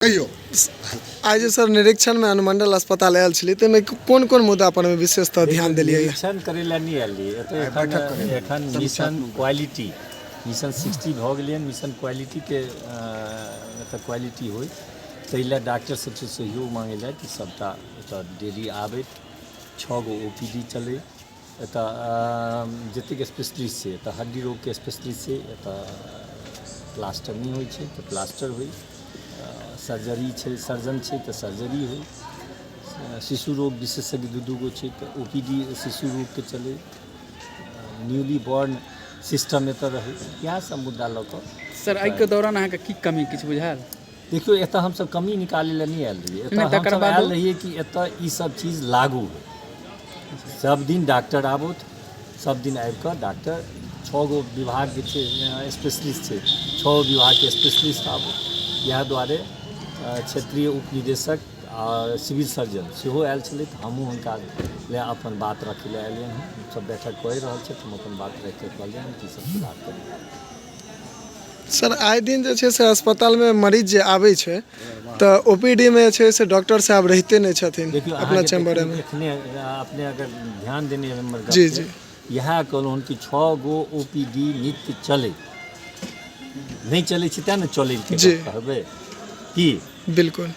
कहियौ। आइ जे सर निरीक्षणमे अनुमंडल अस्पताल आयल छलियै, ताहिमे कोन कोन मुद्दा पर विशेषतः ध्यान देलियै? निरीक्षण करै लए नहि आयल रहियै एतऽ। एखन एखन मिशन क्वालिटी, मिशन 60 भऽ गेलै हन। मिशन क्वालिटीके एतऽ क्वालिटी होइ, ताहि लए डॉक्टर सबसँ सहयोग माँगै लए कि सबटा एतऽ डेली आबैत, 6 गो ओ पी डी चलै एतऽ, जतेक स्पेशलिस्ट छै। एतऽ हड्डी रोगके स्पेशलिस्ट छै, एतऽ प्लास्टर नहि होइ छै तऽ प्लास्टर होइ, सर्जरी छै, सर्जन छै तऽ सर्जरी होइ, शिशु रोग विशेषज्ञ 2-2 गो छै तऽ ओ पी डी शिशु रोगके चलै, न्यूली बॉर्न सिस्टम एतऽ रहै, इएह सब मुद्दा लऽ कऽ। सर, एहिके दौरान अहाँके की कमी किछु बुझायल? देखियौ, एतऽ हमसब कमी निकालै लए नहि आयल रहियै। एतऽ नहि, तकर हमसब बादो? आयल रहियै कि एतऽ ई सब चीज लागू होइ, सब दिन डॉक्टर आबथु, सब दिन आबि कऽ डॉक्टर, 6 गो विभागके छै स्पेशलिस्ट छै, 6 विभागके स्पेशलिस्ट आबू। इएह दुआरे क्षेत्रीय उपनिदेशक आ सिविल सर्जन सेहो आयल छलै, तऽ हमहूँ हुनका लए अपन बात रखै लए एलियनि हँ। सब बैठक कए रहल छथि, हम अपन बात राखि कऽ कहलियनि हँ कि ई सब सुधार करी। सर, आइ दिन जे छै से अस्पतालमे मरीज जे आबै छै तऽ ओ पी डी मे जे छै से डॉक्टर साहब रहिते नहि छथिन। देखियौ, अपना अहाँके चैम्बरमे एखने अपने अगर ध्यान देने हेबै हमर जी, गपके, जी। इएह कहलहुँ हन कि 6 गो ओ पी डी नित्य चलै नहि चलै छै, तेँ ने चलै के जी। गप कहबै की। बिल्कुल।